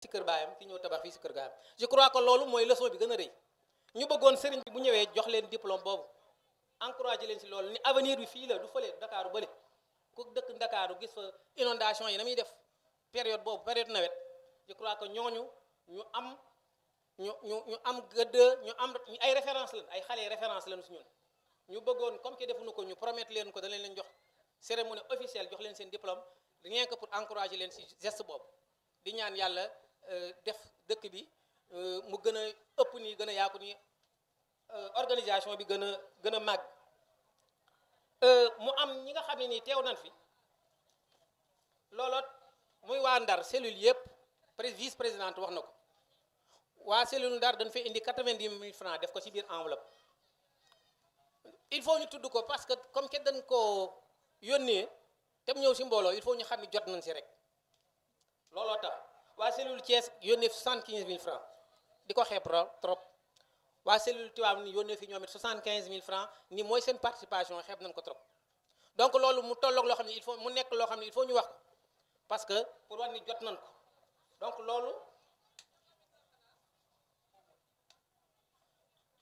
ci kër baayam ki ñëw tabax fii ci kër gaayam je crois que loolu mooy leçon bi gën a rëy ñu bëggoon sëriñ bi bu ñëwee jox leen diplôme boobu encouragé leen ci loolu ni avenir bi fii la du fële Dakaaru bële ku dëkk Dakaaru gis fa inondation yi na muy def période boobu période nawet je crois que ñooñu ñu am ñu am gëdd ñu am ay référence lañ ay xale référence lañ si ñun ñu bëggoon comme que defuñu ko ñu promettre leen ko da leen jox cérémonie officielle jox leen seen diplôme rien que pour encourager leen si geste boobu di ñaan yàlla def dëkk bi mu gën a ëpp nii gën a yaatu nii organisation bi gën a màgg mu am ñi nga xam ne nii teew nañ fi looloot muy waa Ndar cellule yëpp vice présidente wax na ko waa cellule Ndar dañ fay indi 90 000 francs def ko ci biir enveloppe il faut ñu tudd ko parce que comme que dañ koo yónnee te mu ñëw ci mbooloo il faut ñu xam ne jot nañ ci rek looloo tax waa cellule Thiès yónnee 75 000 francs di ko xeeb trop waa cellule Tivaouane ni yónnee fi ñoom it 75 000 francs ni mooy seen participation xeeb nañ ko trop donc loolu mu tolloog loo xam ne il faut mu nekk loo xam ne il faut ñu wax ko parce que pour wax ni jot nañ ko donc loolu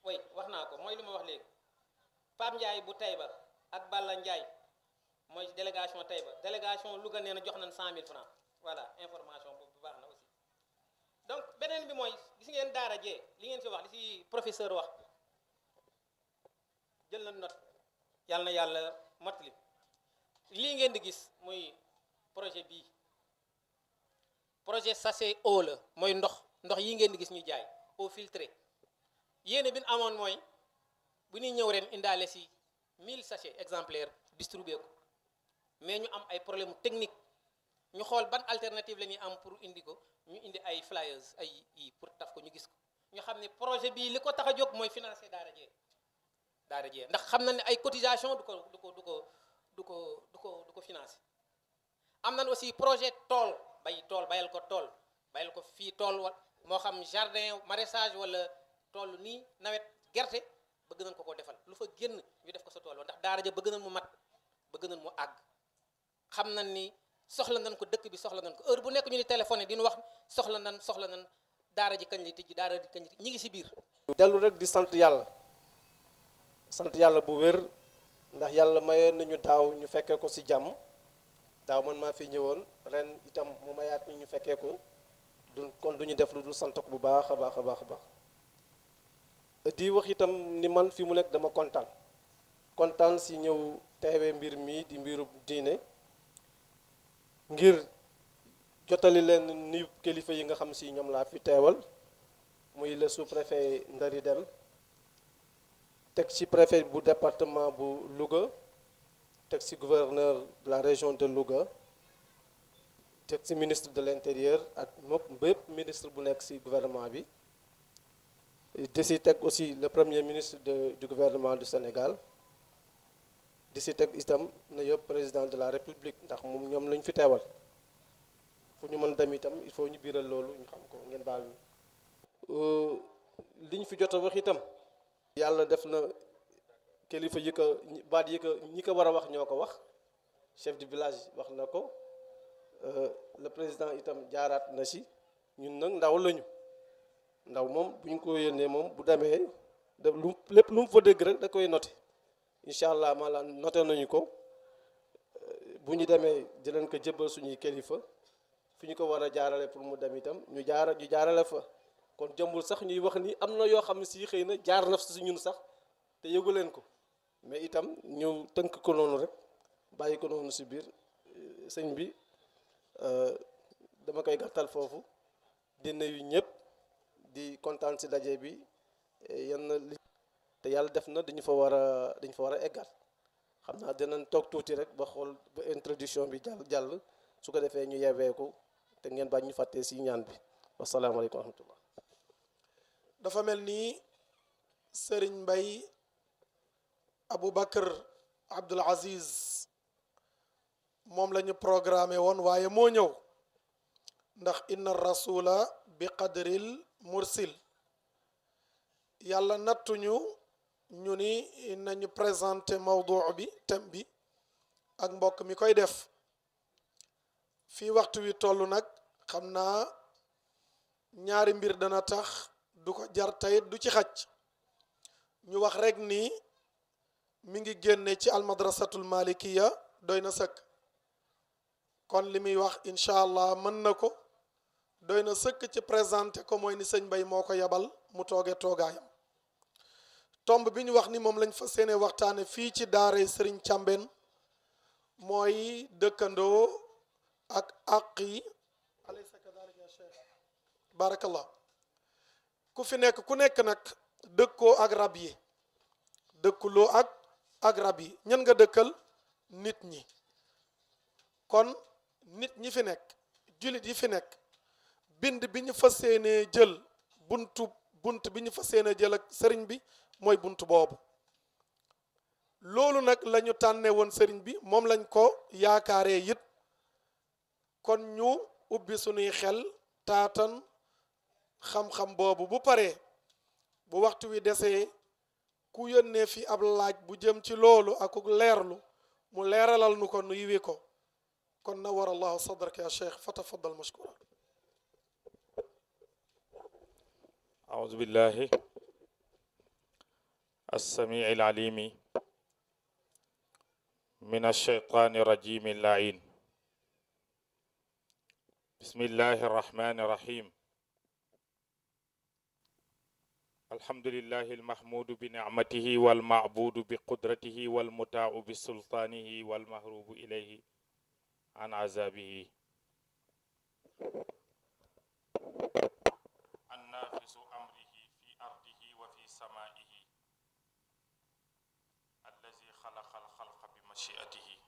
oui wax naa ko mooy li ma wax léegi Pape Ndiaye bu Taïba ak Balla Ndiaye mooy délégation Taïba délégation Louga nee na jox nañ 100 000 francs voilà information boobu baax na aussi donc beneen bi mooy gis ngeen daara jee li ngeen fi wax li ci professeur wax jël na note yàlla na yàlla motali lii ngeen di gis muy projet bii projet sachet eau la mooy ndox yi ngeen di gis ñu jaay eau filtrée yéene bi ñu amoon mooy bu ñuy ñëw ren indaale si 1000 sachets exemplaires distribué ko mais ñu am ay problème technique ñu xool ban alternative la ñuy am pour indi ko ñu indi ay flyers ay yi pour taf ko ñu gis ko ñu xam ne projet bii li ko tax a jóg mooy financer daara jee ndax xam na ne ay cotisation du ko financer am nañ aussi projet tool bayal ko fii tool moo xam jardin maraîchage wala tool nii nawet gerte bëgg nañ ko defal lu fa génn ñu def ko sa tool ndax daara ja bëgg nañ mu mat bëgg nañ mu àgg xam nañ ni soxla nañ ko dëkk bi soxla nañ ko heure bu nekk ñu ni téléphoné di ñu wax soxla nañ daara ji kañ li tijji daara ji kañ li ñi ngi si biir dellu rek di sant yàlla bu wér ndax yàlla mayoon nañu daaw ñu fekkee ko ci jàmm daaw man maa fi ñëwoon ren itam mu mayaat ñu fekkee ko kon duñu def lu dul sant ko bu baax a baax a baax a baax di wax itam ni man fi mu nekk dama kontaan ci ñëw teewee mbir mi di mbiru diine ngir jotali leen ni kilifa yi nga xam ci ñoom laa fi teewal muy le sous-préfet Ndari Dem teg ci préfet bu département bu Louga teg ci gouverneur de la région de Louga teg ci ministre de l'intérieur ak bépp ministre bu nekk ci gouvernement bi di ci teg aussi le premier ministre du gouvernement du Sénégal di ci teg itam na yëpp président de la république ndax moom ñoom lañu fi teewal fu ñu mën dem itam il faut ñu biiral loolu ñu xam ko ngeen baal ñu li ñu fi jot a wax itam yàlla def na kilifa yi ko baat yi ko ñi ko war a wax ñoo ko wax chef du village wax na ko le président itam jaaraat na ci ñun nag ndaw moom bu ñu ko yónnee moom bu demee def lépp lu mu fa dégg rek da koy noté incha allah maanaam noté nañu ko bu ñu demee dinañ ko jébbal suñuy kilifa fi ñu ko war a jaarale pour mu dem itam ñu jaarale fa kon jëmbul sax ñuy wax ni am na yoo xam ne si xëy na jaar na si ñun sax te yëgu leen ko mais itam ñu tënk ko noonu rek bàyyi ko noonu si biir sëñ bi dama koy gàttal foofu di nuyu ñëpp di kontaan si daje bi yenn li te yàlla def na dañu fa war a eggal xam naa dinañ toog tuuti rek ba xool ba introduction bi jàll su ko defee ñu yeweeku te ngeen bañ ñu fàttee si ñaan bi wasalaamaaleykum wa rahmatullah dafa mel ni sëriñ Mbay Aboubacar Abdoul Aziz moom la ñu programmé woon waaye moo ñëw ndax inna rasula bi qadril mursil yàlla nattuñu ñu ni nañu présenté mawdu bi thème bi ak mbokk mi koy def fii waxtu wi toll nag xam naa ñaari mbir dana tax du ko jar tayit du ci xaj ñu wax rek ni mi ngi génne ci almadrasatul malikiya doy na sëkk kon li muy wax incha allah mën na ko doy na sëkk ci présenté ko mooy ni sëñ Bay moo ko yabal mu tooge toogaayam tomb bi ñu wax ni moom lañ fas yéene waxtaane fii ci daare sëriñ Càmbeen mooy dëkkandoo ak àq yi alaysa kadalika ya cheikh barakallah ku nekk nag dëkkoo ak rab yi dëkkuloo ak rab yi ñan nga dëkkal nit ñi kon nit ñi fi nekk jullit yi fi nekk bind bi ñu fas yéenee jël bunt bi ñu fas yéenee jël ak sëriñ bi mooy bunt boobu loolu nag la ñu tànnee woon sëriñ bi moom lañ ko yaakaaree it kon ñu ubbi sunuy xel taatan xam-xam boobu bu paree bu waxtu wi desee ku yónnee fi ab laaj bu jëm ci loolu ak ku leerlu mu leeralal nu ko nu yiwi ko kon nawar allahu sadrak ya cheikh fa tafaddal mashkura أعوذ بالله السميع العليم من الشيطان الرجيم اللعين بسم الله الرحمن الرحيم الحمد لله المحمود بنعمته والمعبود بقدرته والمطاع بسلطانه والمهروب إليه عن عذابه النافس أمره في أرضه وفي سمائه الذي خلق الخلق بمشيئته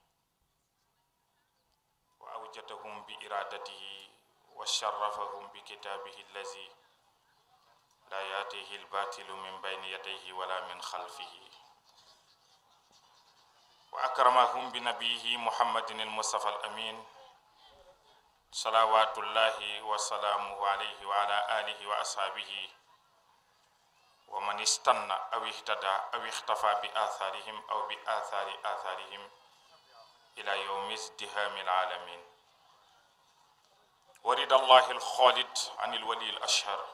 وأوجدهم بإرادته وشرفهم بكتابه الذي لا يأتيه الباطل من بين يديه ولا من خلفه وأكرمهم بنبيه محمد المصطفى الأمين صلوات الله وسلامه عليه وعلى آله وأصحابه ومن استنى أو اهتدى أو اختفى بآثارهم أو بآثار آثارهم إلى يوم ازدهام العالمين ورد الله الخالد عن الولي الأشهر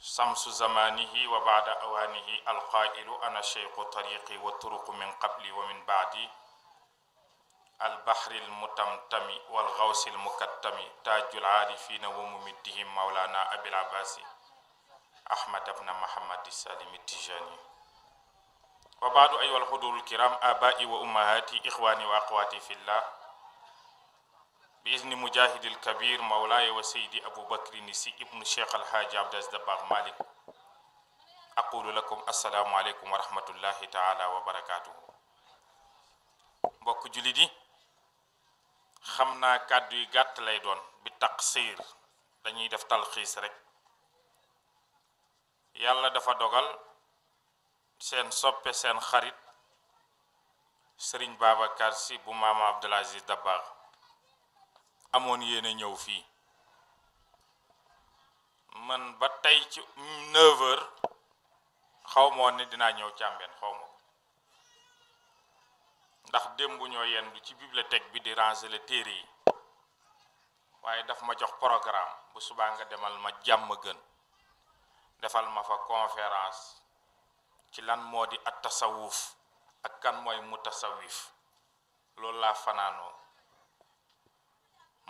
شمس زمانه وبعد أوانه القائل أنا شيخ طريقي والطرق من قبلي ومن بعدي البحر المتمتم والغوث المكتم تاج العارفين وممدهم مولانا أبي العباس أحمد بن محمد السالم التجاني وبعد أيها الحضور الكرام آبائي وأمهاتي إخواني وأخواتي في الله بإذن مجاهد الكبير مولاي وسيدي أبو بكر نسي ابن الشيخ الحاج عبد العزيز دباغ مالك أقول لكم السلام عليكم ورحمة الله تعالى وبركاته mbokk jullit yi xam naa kàddu yi gàtt lay doon bi taqsir dañuy def talxiis rek yàlla dafa dogal seen soppe seen xarit sëriñ Babacar Sy bu maama Abdoul Aziz Dabakh amoon yéene ñëw fii man ba tey ci 9h xaw ma woon ne dinaa ñëw Càmbeen xaw ma ko ndax démb ñoo yendu ci bibliothèque bi di ranger le téere yi waaye daf ma jox programme bu subaa nga demal ma jàmm gën defal ma fa conférence ci lan moo di at tasawuf ak kan mooy mutasawif loolu laa fanaanoo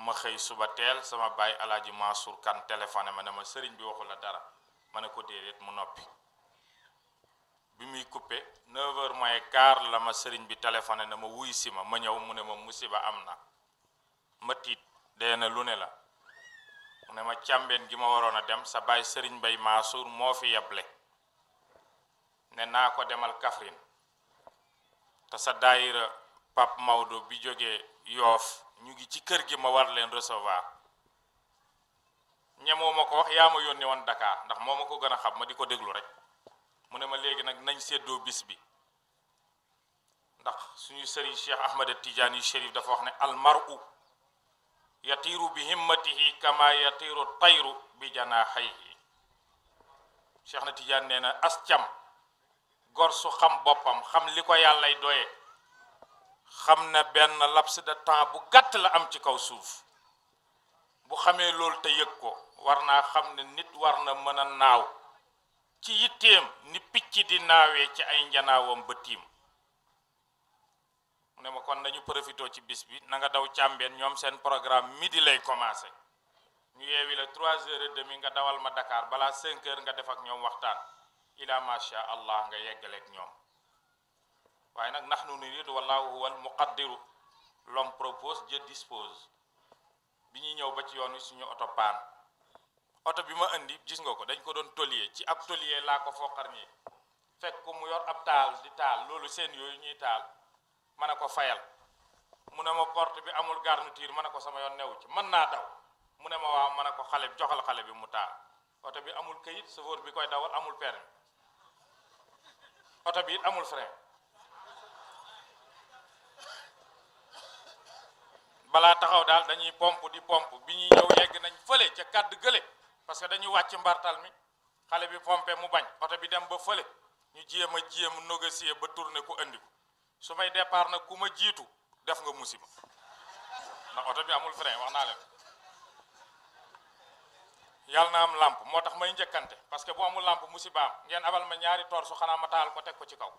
ma xëy suba teel sama baay Alaaji Mansour Kan téléphoné ma ne ma sëriñ bi waxu la dara ma ne ko déedéet mu noppi bi muy coupé 9h moins quart la ma sëriñ bi téléphoné na ma wuy si ma ñëw mu ne ma musiba am na ma tiit dee na lu ne la mu ne ma Càmbeen gi ma waroon a dem sa baay sëriñ Bay Mansour moo fi yeble ne naa ko demal Kaffrine te sa daayira Pape Maodo bi jógee Yoof ñu ngi ci kër gi ma war leen recevoir ñemoo ma ko wax yaa ma yónni woon Dakar ndax moo ma ko gën a xam ma di ko déglu rek mu ne ma léegi nag nañ séddoo bis bi ndax suñu sëriñ Cheikh Ahmad Tidiane Chérif dafa wax ne almaru yatiiru bi himmatihi kama yatiiru tayru bi janaaxayhi Cheikh na Tidiane nee na as cam gor su xam boppam xam li ko yàllay doye xam na benn laps de temps bu gàtt la am ci kaw suuf bu xamee loolu te yëg ko war naa xam ne nit war na mën a naaw ci yitteem ni picc di naawee ci ay njanaawam ba tiim mu ne ma kon nañu profité ci bis bi na nga daw càmbeen ñoom seen programme midi lay commencé ñu yeewi la 3h30 nga dawal ma Dakar balaa 5h nga def ak ñoom waxtaan ila macha allah nga yeggaleeg ñoom waaye nag nahnu nuridu wallahu huwal muqaddiru l'homme propose Dieu dispose bi ñuy ñëw ba ci yoon wi suñu oto paan oto bi ma indi gis nga ko dañ ko doon tôlier ci ab tôlier laa ko foqar ñi fekk ko mu yor ab taal di taal loolu seen yooyu ñuy taal ma ne ko fayal mu ne ma porte bi amul garniture ma ne ko sama yoon newu ci mën naa daw mu ne ma waaw ma ne ko xale bi joxal xale bi mu taal oto bi amul këyit chauffeur bi koy dawal amul permis oto bi it amul frein balaa taxaw daal dañuy pompe di pompe bi ñuy ñëw yegg nañ fële ca kàdd gële parce que dañuy wàcc mbartal mi xale bi pompe mu bañ oto bi dem ba fële ñu jéem négocier ba tourner ko andi ko su may départ nag ku ma jiitu def nga musiba ndax oto bi amul frein wax naa leen yàlla na am lampe moo tax may njëkkante parce que bu amul lampe musibaam ngeen abal ma ñaari torsu xanaa ma taal ko teg ko ci kaw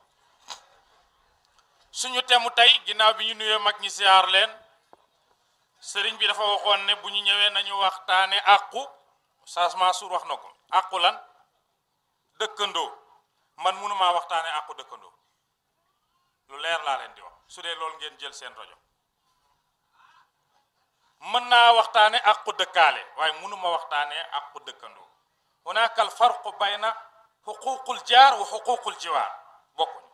suñu temu tey ginnaaw bi ñu nuyee mag ñi siyaar leen sëriñ bi dafa waxoon ne bu ñu ñëwee nañu waxtaane àqu changement suur wax na ko àqu lan dëkkandoo man mënumaa waxtaane àqu dëkkandoo lu leer laa leen di wax su dee loolu ngeen jël seen rajo mën naa waxtaane àqu dëkkaale waaye mënuma waxtaane àqu dëkkandoo hunaka al farqu bayna xuququl jaar wa xuququl jiwaar bokkuñu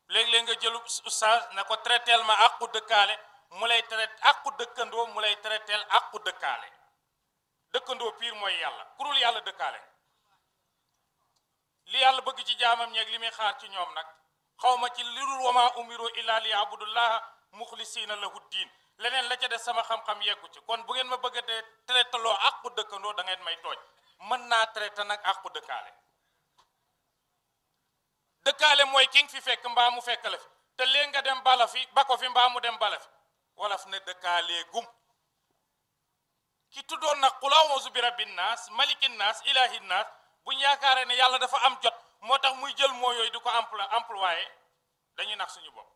léeg-léeg nga jëlu oustaz ne ko traiteel ma àqu dëkkaale mu lay traité àqu dëkkandoo mu lay traiteel àqu dëkkaale dëkkandoo piir mooy yàlla kurul yàlla dëkkaale li yàlla bëgg ci jaamam ñeeg li muy xaar ci ñoom nag xawma ci lirul wama umiru illa li yabudullaha muxlisina lahu diin leneen la ca des sama xam-xam yeggu ci kon bu ngeen ma bëgg a dee traité loo àqu dëkkandoo da ngeen may tooj mën naa traité nag àqu dëkkaale dëkkaale mooy ki nga fi fekk mbaa mu fekk la fi te léegi nga dem bala fi ba ko fi mbaa mu dem bala fi wolof ne dëkkaalee gum ki tuddoon nag qul a'uuzu bi rabbin naas malikin naas ilahin naas buñ yaakaaree ne yàlla dafa am jot moo tax muy jël moo yooyu di ko employé dañuy nax suñu bopp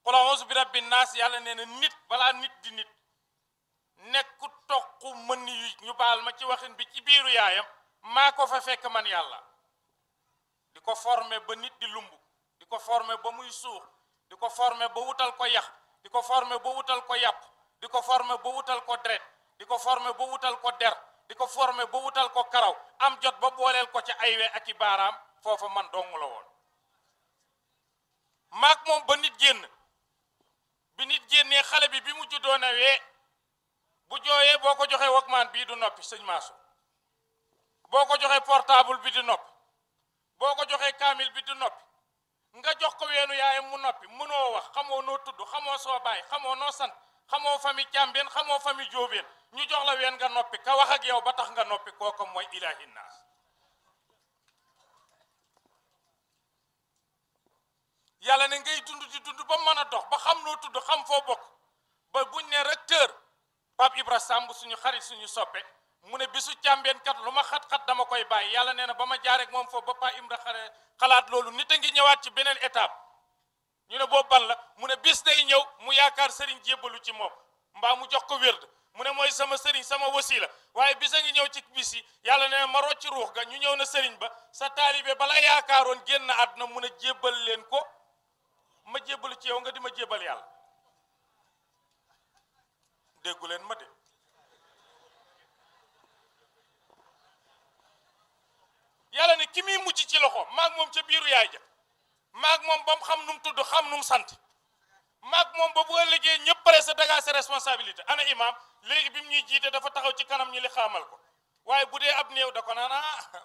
qul a'uuzu bi rabbin naas yàlla nee na nit balaa nit di nit nekku toq mën yu ñu baal ma ci waxin bi ci biiru yaayam maa ko fa fekk man yàlla di ko formé ba nit di lumb di ko formé ba muy suux di ko formé ba wutal ko yax di ko formé ba wutal ko yàpp di ko formé ba wutal ko deret di ko formé ba wutal ko der di ko formé ba wutal ko karaw am jot ba booleel ko ci ay we ak i baaraam foofa man dong la woon maak moom ba nit génn bi nit génnee xale bi mu juddoo na wee bu jooyee boo ko joxee Walkman bii du noppi sëñ Maasu boo ko joxee portable bi du noppi boo ko joxee kaamil bi du noppi nga jox ko weenu yaayam mu noppi mënoo wax xamoo noo tudd xamoo soo baay xamoo noo sant xamoo famille càmbeen xamoo famille jóobeen ñu jox la ween nga noppi ka wax ak yow ba tax nga noppi kooku mooy ilahi naas yàlla ne ngay dund di dund ba mën a dox ba xam noo tudd xam foo bokk ba buñ ne recteur Pape Ibra Samb suñu xarit suñu soppe mu ne bisu càmbeen kat lu ma xat-xat dama koy bàyyi yàlla nee na ba ma jaarek moom foofu ba Pape Ibra xalaat loolu nit a ngi ñëwaat ci beneen étape ñu ne boobu ban la mu ne bis day ñëw mu yaakaar sëriñ jébbalu ci moom mbaa mu jox ko wérd mu ne mooy sama sëriñ sama wasila waaye bis a ngi ñëw ci bis yi yàlla nee na ma rocc ruux ga ñu ñëw na sëriñ ba sa taalibe bala yaakaaroon génn àdduna mun a jébbal leen ko ma jébbalu ci yow nga di ma jébbal yàlla déggu leen ma de yàlla ne ki muy mujj ci loxo maag moom ca biiru yaay ja maag moom ba mu xam nu mu tudd xam nu mu sant maag moom ba bu ëllëgee ñëpp pare sa dagaa sa responsabilité ana imam léegi bi mu ñuy jiite dafa taxaw ci kanam ñi li xaamal ko waaye bu dee ab néew da ko naan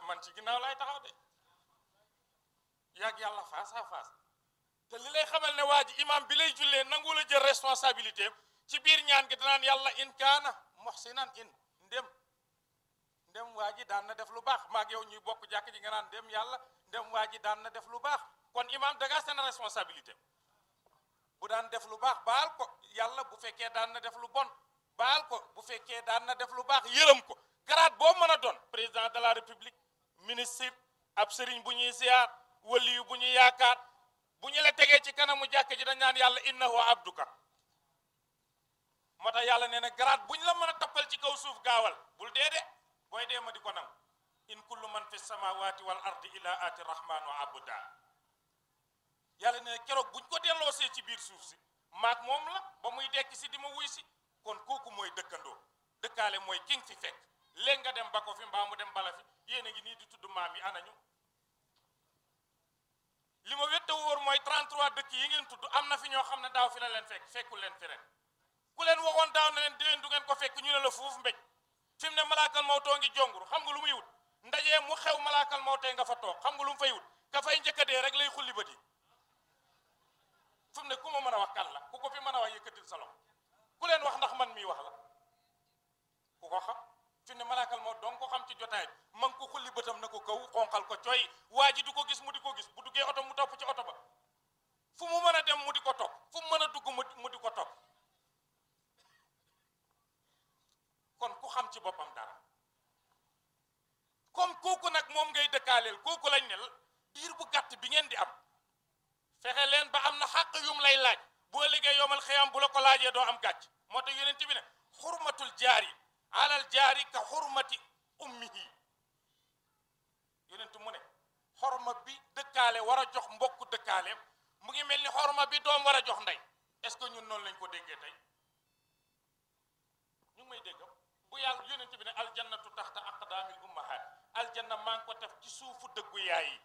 man ci ginnaaw laay taxaw de yàgg yàlla face à face te li lay xamal ne waa ji imam bi lay jullee nangu la jël responsabilité ci biir ñaan gi danaan yàlla in kaana muhsinan in ndem waa ji daan na def lu baax maag yow ñuy bokk jàkk ji nga naan ndem yàlla ndem waa ji daan na def lu baax kon imam dagaa seen responsabilité bu daan def lu baax baal ko yàlla bu fekkee daan na def lu bon baal ko bu fekkee daan na def lu baax yërëm ko garaat boo mën a doon président de la république ministre ab sëriñ bu ñuy ziar waliyu bu ñuy yaakaar bu ñu la tegee ci kanamu jàkk ji dañ naan yàlla innahu abduka moo tax yàlla nee na garaat bu ñu la mën a tappal ci kaw suuf gaawal bul dee de booy dee ma di ko nangu in kullu man fi samawati wal ardi illa ati rahmanu abda yàlla nee na keroog buñ ko delloosee ci biir suuf si maag moom la ba muy dekk si di ma wuy si kon kooku mooy dëkkandoo dëkkaale mooy ki nga fi fekk léegi nga dem ba ko fi mbaa mu dem bala fi yéen a ngi nii di tudd maam yi anañu li ma wette wóor mooy 33 dëkk yi ngeen tudd am na fi ñoo xam ne daaw fi la leen fekk fekkul leen fi ren ku leen waxoon daaw na leen déwén du ngeen ko fekk ñu ne la fuuf mbéj fi mu ne malaakal mawtoo ngi jonguru xam nga lu muy wut ndajee mu xew malaakal mawtee nga fa toog xam nga lu mu fay wut ka fay njëkka dee rek lay xulli bët yi fi mu ne ku ma mën a wax kan la ku ko fi mën a wax yëkkatil sa loxo ku leen wax ndax man mii wax la ku ko xam fi mu ne malaakal mawt dong ko xam ci jotaay bi man ko xulli bëtam na ko kaw xonqal ko coy waa ji du ko gis mu di ko gis bu duggee oto mu topp ci oto ba fu mu mën a dem mu di ko topp fu mu mën a dugg mu di ko topp kon ku xam ci boppam dara comme kooku nag moom ngay dëkkaaleel kooku lañ ne diir bu gàtt bi ngeen di am fexe leen ba am na xàq yum lay laaj boo liggéey yomal xiyam bu la ko laajee doo am gàcc moo tax yonent bi ne xurmatul jaari alal jaari ka xurmati ummihi yonent mu ne xorma bi dëkkaale war a jox mbokku dëkkaaleem mu ngi mel ni xorma bi doom war a jox ndey est-ce que ñun noonu lañ ko déggee tey ñu ngi may déggam bu yàlla yonent bi ne aljannatu taxta aqdaamil ummahaat aljanna maa ngi ko def ci suufu dëggu yaay yi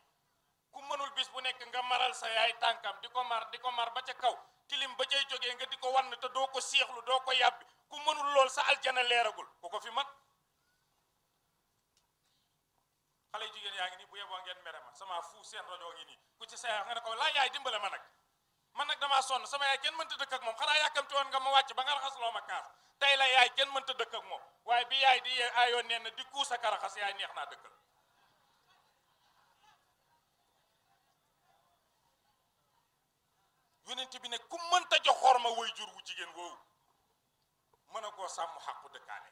ku mënul bis bu nekk nga maral sa yaay tànkam di ko mar ba ca kaw tilim ba cay jógee nga di ko wann te doo ko seexlu doo ko yàbbi ku mënul lool sa aljana leeragul ku ko fi man xale yu jigéen yaa ngi nii bu yeboo ngeen mere ma sama fu seen rajo ngi nii ku ci sa yaay nga ne ko laa yaay dimbale ma nag man nag damaa sonn sama yaay kenn mënta dëkk ak moom xanaa yàkkamti woon nga ma wàcc ba nga raxasloo ma kaas tey la yaay kenn mënta dëkk ak moom waaye bi yaay di aayoo nee na di kuus ak a raxas yaay neex naa dëkkal yonent bi ne ku mënta jox xorma way jur wu jigéen woowu mën a koo sàmm xàqu dëkkaale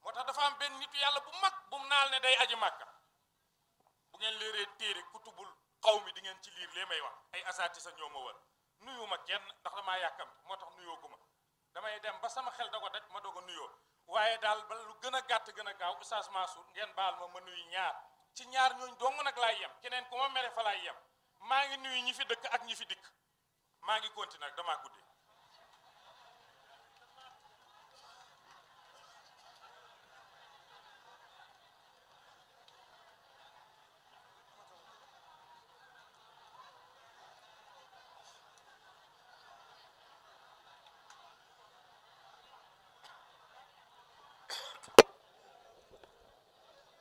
moo tax dafa am benn nitu yàlla bu mag bu mu naal ne day aji màkka bu ngeen léeree téere kutubul xaw mi di ngeen ci liir lee may wax ay asaati sa ñoo ma wër nuyu ma kenn ndax damaa yàkkam moo tax nuyoo gu ma damay dem ba sama xel da ko daj ma doog a nuyoo waaye daal ba lu gën a gàtt gën a gaaw Oustaz Mansour ngeen baal ma nuyu ñaar ci ñaar ñooñ dong nag laay yem keneen ku ma mere fa laay yem maa ngi nuyu ñi fi dëkk ak ñi fi dikk maa ngi continuer nag damaa guddee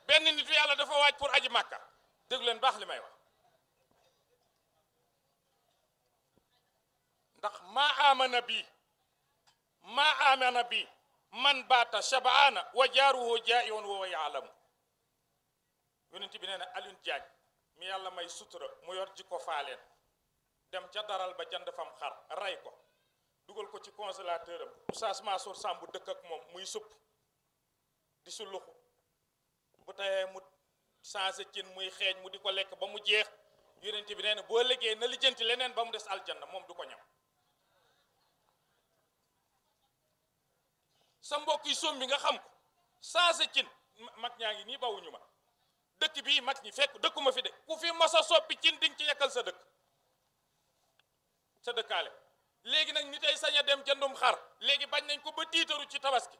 benn nitu yàlla dafa waaj pour aji màkka déglu leen baax li may wax ndax maa amana bi man baata shabaana wa jaaruhu jaa'iun wa huwa yaalamu yonent bi nee na Alioune Diagne mi yàlla may sutura mu yor jikko faaleen dem ca daral ba jënd fam xar ray ko dugal ko ci congélateur am Oustaz Mansour Samb dëkk ak moom muy supp di su luxu bu tayee mu changé cin muy xeeñ mu di ko lekk ba mu jeex yonent bi nee na boo liggéey na lijjanti leneen ba mu des aljanna moom du ko ñam sa mbokk yi som bi nga xam ko changé cin mag ñaa ngi nii bawuñu ma dëkk bii mag ñi fekk dëkkuma fi de ku fi masa soppi cin di nga ci yekkal sa dëkk sa dëkkaale léegi nag ni tey sañ a dem jëndum xar léegi bañ nañ ko ba tiitaru ci tabaski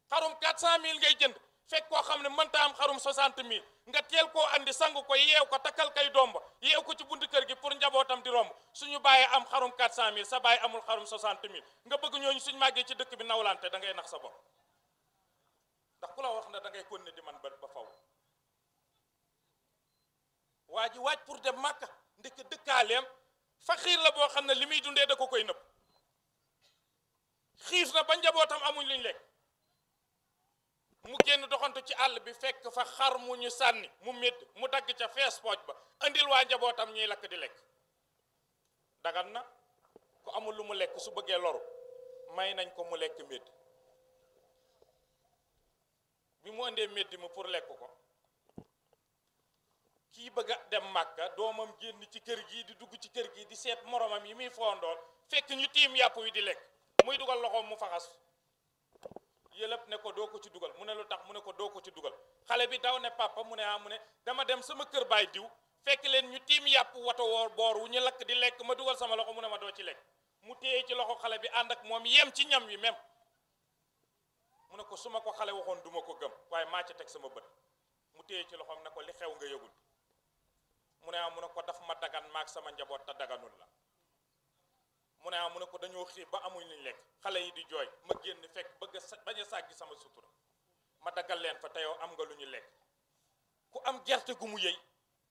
xarum 400 000 ngay jënd fekk koo xam ne mënta am xarum 60 000 nga teel koo andi sang ko yeew ko takkal kay domba yeew ko ci buntu kër gi pour njabootam di romb suñu bàyyee am xarum 400 000 sa bàyyi amul xarum 60 000 nga bëgg ñooñu suñ màggee ci dëkk bi nawlante da ngay nax sa bopp ndax ku la wax na da ngay continuer di man ba faw waa ji waaj pour dem Màkka ndekk dëkkaaleem faxiir la boo xam ne li muy dundee da ko koy nëbb xiif na ba njabootam amuñ luñ lekk mu génn doxantu ci àll bi fekk fa xar mu ñu sànni mu médd mu dagg ca fees pooj ba andil waa njabootam ñuy lakk di lekk dagan na ku amul lu mu lekk su bëggee loru may nañ ko mu lekk médd bi mu indee médd mi pour lekk ko kii bëgg a dem Màkka doomam génn ci kër gi di dugg ci kër gi di seet moromam yi muy fondool fekk ñu tiim yàpp wi di lekk muy dugal loxoom mu faxas yëlëb ne ko doo ko ci dugal mu ne lu tax mu ne ko doo ko ci dugal xale bi daw ne papa mu ne mu ne dama dem sama kër baay diw fekk leen ñu tiim yàpp wato woor boor wu ñu lakk di lekk ma dugal sama loxo mu ne ma doo ci lekk mu téye ci loxo xale bi ànd ak moom yem ci ñam wi même mu ne ko su ma ko xale waxoon duma ko gëm waaye maa ca teg sama bët mu téye ci loxoom ne ko li xew nga yëgul mu ne ko daf ma dagan maag sama njaboot te daganul la mu ne ko dañoo xiif ba amuñ luñ lekk xale yi di jooy ma génn fekk bañ a sàggi sama sutura ma daggal leen fa te yow am nga lu ñu lekk ku am gerte gu mu yëy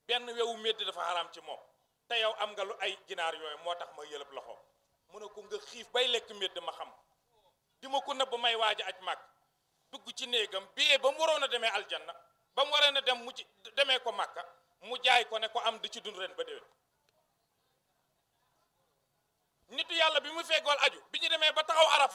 benn wewu médd dafa xaraam ci moom te yow am nga lu ay ginaar yooyu moo tax ma yëlëb loxoom mu ne ko nga xiif bay lekk médd ma xam di ma ko nëbb may waaja aj màgg dugg ci néegam biyee ba mu waroon a demee aljanna ba mu waree na dem mu ci demee ko màkka mu jaay ko ne ko am di ci dund ren ba déwén nitu yàlla bi mu feggool aju bi ñu demee ba taxaw araf